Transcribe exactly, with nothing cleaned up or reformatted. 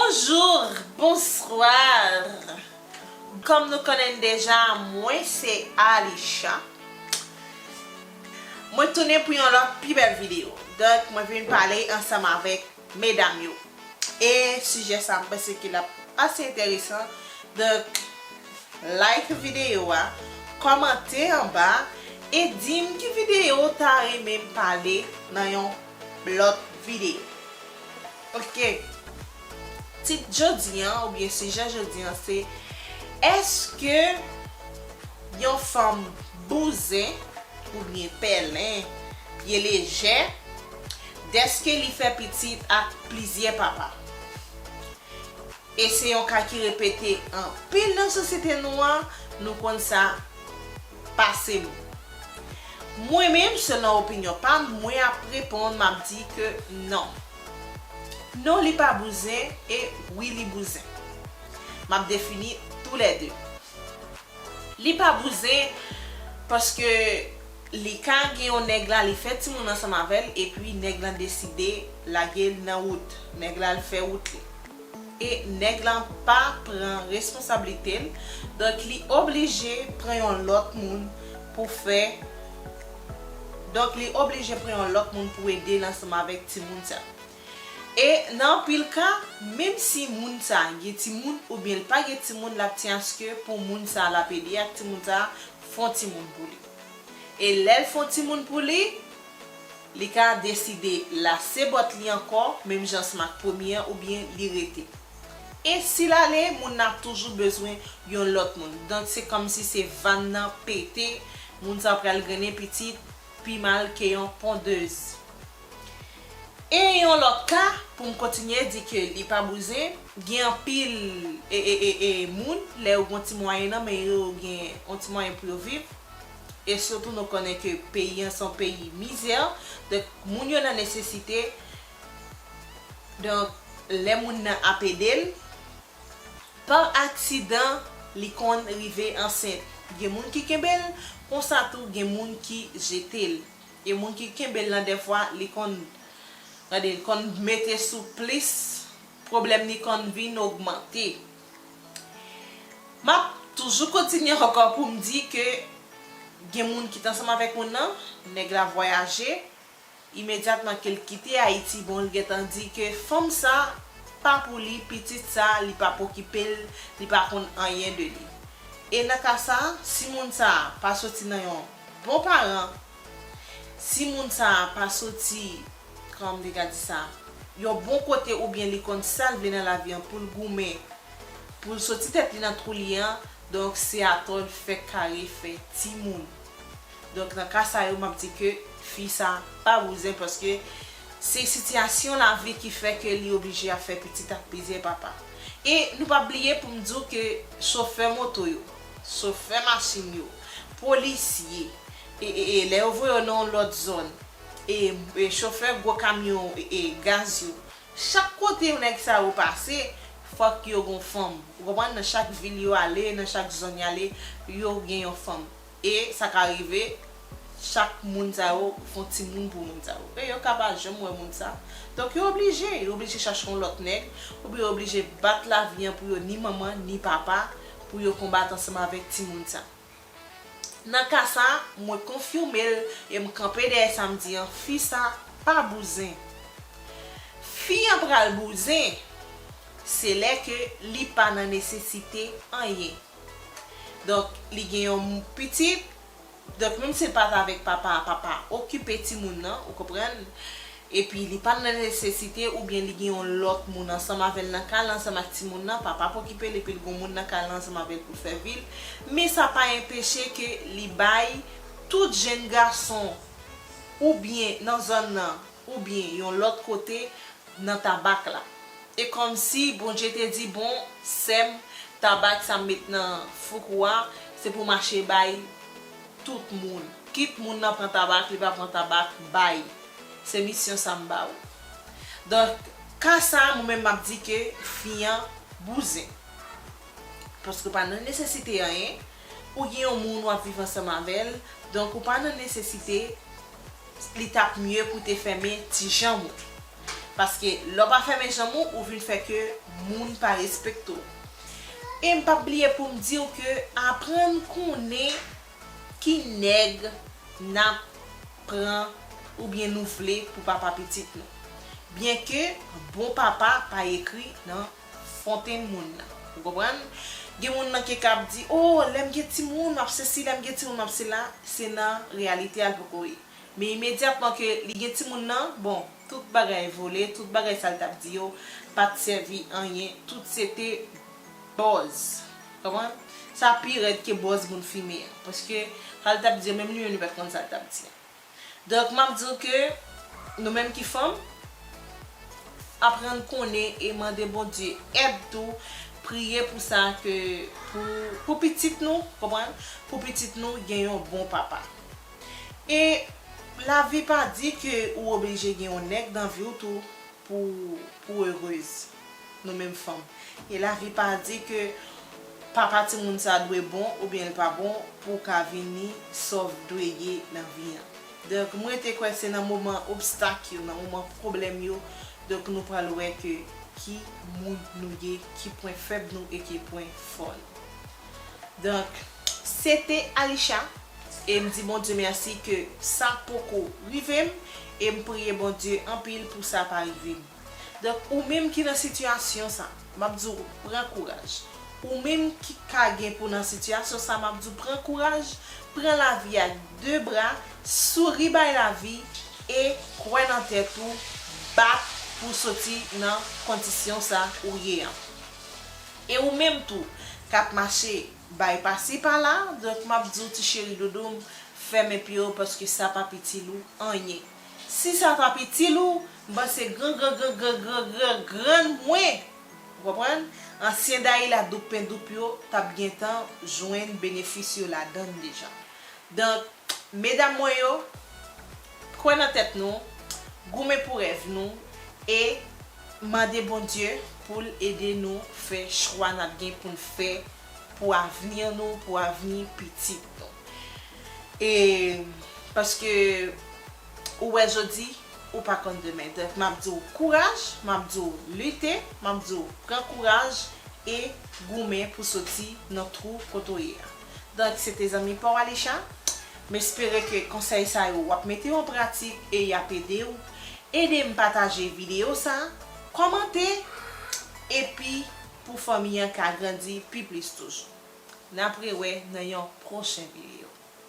Bonjou, bonswa. Kòm nou konnen deja, mwen se Alisha. Mwen tounen pou yon lòt pi bèl videyo. Donk, mwen vin pale ansanm avèk medam yo. E sijè sa, m panse ke l ap ase enteresan. Donk, like videyo a, kòmante anba, e di m ki videyo w ta renmen m pale nan yon lòt videyo. Ok. Tit jodi an, oubyen sijè jodi an, se, èske yon fanm bouzen oubyen pèlen, pye lejè, dèske li fè pitit ak plizyè papa? E se yon ka ki repete anpil nan sosyete nou an, nou konn sa pase moun. Mwen menm, selon opinyon pa m, mwen ap reponn, m ap di ke non. Non, li pa bouzen, e wi, li bouzen. M ap defini toulède. Li pa bouzen, paske li ka gen yon nèg la, li fè timoun ansanm avè l, epi nèg lan deside lage l nan wout. Nèg la al fè wout li. E nèg lan pa pran responsablite l, donk li oblije pran yon lòt moun pou fè, donk li oblije pran yon lòt moun pou ede l ansanm avèk timoun sa. E nan anpil ka, menm si moun sa gen timoun oubyen l pa gen timoun, l ap tyen aske pou moun sa l ap ede ak timoun sa fè yon timoun pou li. E lè l fè yon timoun pou li, li ka deside lase bòt li ankò, menm jan ansanm ak premye an, oubyen li rete. E si l ale, moun nan ap toujou bezwen yon lòt moun. Donk, se kòmsi se vàn nan pete, moun sa pral grennen pitit pi mal ke yon pondez. E yon lòt ka, pou m kontinye di ke li pa bouzen, gen anpil e, e, e, e, moun, lè yo gen yon ti mwayen nan men yo, yo gen yon ti mwayen pou yo viv. E sitou nou konnen ke peyi an se yon peyi mizè. Donk, moun yo nan nesesite. Donk, lè moun nan ap ede l, pa aksidan, li konn rive ansent. Gen moun ki kenbe l, konsa tou, gen moun ki jete l. E moun ki kenbe l lan, dèfwa, li konn, gade, li konn mete sou plis, pwoblèm li konn vin ogmante. M ap toujou kontinye ankò pou m di ke gen moun ki t ansanm avèk moun nan, nèg la vwayaje, imedyatman ke l kite Ayiti, bon, l gentan di ke fanm sa pa pou li, pitit sa, li pa p okipe l, li pa konn anyen de li. E nan ka sa, si moun sa pa soti nan yon bon paran, si moun sa pa soti, kòman m te ka di sa, yon bon kote, oubyen li konn sa l vle nan lavi an pou l goumen, pou l soti tèt li nan twou li an, donk se atò l fèk kare fè timoun. Donk nan ka sa yo, m ap di ke fi sa pa bouzen, paske se sitiyasyon lavi ki fè ke li oblije ap fè pitit ak plizyè papa. E nou pa bliye pou m di w ke chofè moto yo, chofè machin yo, polisye, e, e, e lè yo voye yo nan yon lòt zòn, e, e chofè gwo kamyon, e, e gaz yo, chak kote nèg sa yo pase, fòk yo gon fanm. Ou konprann? Nan chak vil yo ale, nan chak zòn y ale, yo gen yon fanm. E sa ka rive, chak moun sa yo fè yon timoun pou moun sa yo. E yo ka pa janm wè moun sa. Donk yo oblije, yo oblije chache yon lòt nèg, oubyen yo oblije bat lavi an pou yo ni manman, ni papa, pou yo konbat ansanm avèk timoun sa. Nan ka sa, mwen konfime l e m kanpe dèyè sa m di an, fi sa pa bouzen. Fi an pral bouzen, se lè ke li pa nan nesesite anyen. Donk, li gen yon pitit, donk, menm si l pa t avèk papa a, papa a okipe timoun nan, ou konprann? Epi li pa nan nesesite oubyen li gen yon lòt moun ansanm avè l nan kay la ansanm ak timoun nan, papa p okipe l epi l gen yon moun nan kay la ansanm avè l pou l fè vi l. Men sa pa enpeche ke li bay tout jenn gason oubyen nan zòn nan oubyen yon lòt kote nan tabak la. E kòmsi Bondye te di, bon, sè m, tabak sa m met nan fouk ou a, se pou mache bay tout moun. Kit moun nan pran tabak, li pa pran tabak, bay. Se misyon sa m ba ou. Donk, ka sa, mwen menm m ap di ke fi an bouzen. Paske w pa nan nesesite anyen, ou gen yon moun w ap viv ansanm avè l, donk ou pa nan nesesite, li t ap mye pou te fèmen ti janm ou. Paske lè w pa fèmen janm ou, ou vin fè ke moun pa respekte w. E m p ap bliye pou m di w ke aprann konnen ki nèg n ap pran oubyen nou vle pou papa pitit nou. Byenke bon papa pa ekri nan fontenn moun nan. Ou konprann? Gen moun nan ki ka ap di, "O, lè m gen timoun, m ap sesi, lè m gen timoun, m ap sela." Se nan reyalite a l poko ye. Men imedyatman ke li gen timoun nan, bon, tout bagay vole, tout bagay sa l t ap di yo pa t sèvi anyen, tout se te buzz. Konprann? Sa pi rèd ke buzz moun fimen an. Paske sa l t ap di yo, menm li menm li pa t konn sa l t ap di an. Donk, m ap di w ke nou menm ki fanm, aprann konnen e mande Bondye èd tou, priye pou sa ke pou, pou pitit nou, konprann? Pou pitit nou gen yon bon papa. E lavi pa di ke ou oblije gen yon nèg nan vi w tou pou, pou w erez, nou menm fanm. E lavi pa di ke papa timoun sa dwe bon oubyen l pa bon pou w ka vini sa w dwe ye nan vi an. Donk, mwen te kwè se nan moman obstak yo, nan moman pwoblèm yo, donk nou pral wè ke ki moun nou ye, ki pwen fèb nou e ki pwen fò nou. Donk, se te Alisha, e m di Bondye mèsi ke sa poko rive m, e m priye Bondye anpil pou sa pa rive m. Donk, ou menm ki nan sitiyasyon sa, m ap di w pran kouraj. Ou menm ki ka gen pou nan sitiyasyon sa, m ap di w pran kouraj, pran lavi ak de bra, souri bay lavi e kwè nan tèt ou, bat pou soti nan kondisyon sa ou ye an. E ou menm tou, k ap mache bay pasi pala, donk m ap di w ti cheri doudou m, fèmen pye w paske sa p ap itil ou anyen. Si sa t ap itil ou, m panse gran gran gran gran gran gran grann mwen, ou konprann? Ansyen Dayila Doup Pendoup yo t ap gentan jwenn benefis yo ladann deja. Donk, medam mwen yo, kwè nan tèt nou, goumen pou rèv nou, e mande Bondye pou l ede nou fè chwa n ap gen pou n fè pou avni nou, pou avni pitit nou. E paske ou wè jodi, ou pa konn demen. Donk, m ap di w kouraj, m ap di w lite, m ap di w pran kouraj e goumen pou soti nan twou kote w ye a. Donk, se te zanmi pa w Alisha. M espere ke konsèy sa yo w ap mete yo an pratik e y ap ede w. Ede m pataje videyo sa, kòmante, epi pou fanmi an ka grandi pi plis toujou. N ap rewè nan yon pwochen videyo.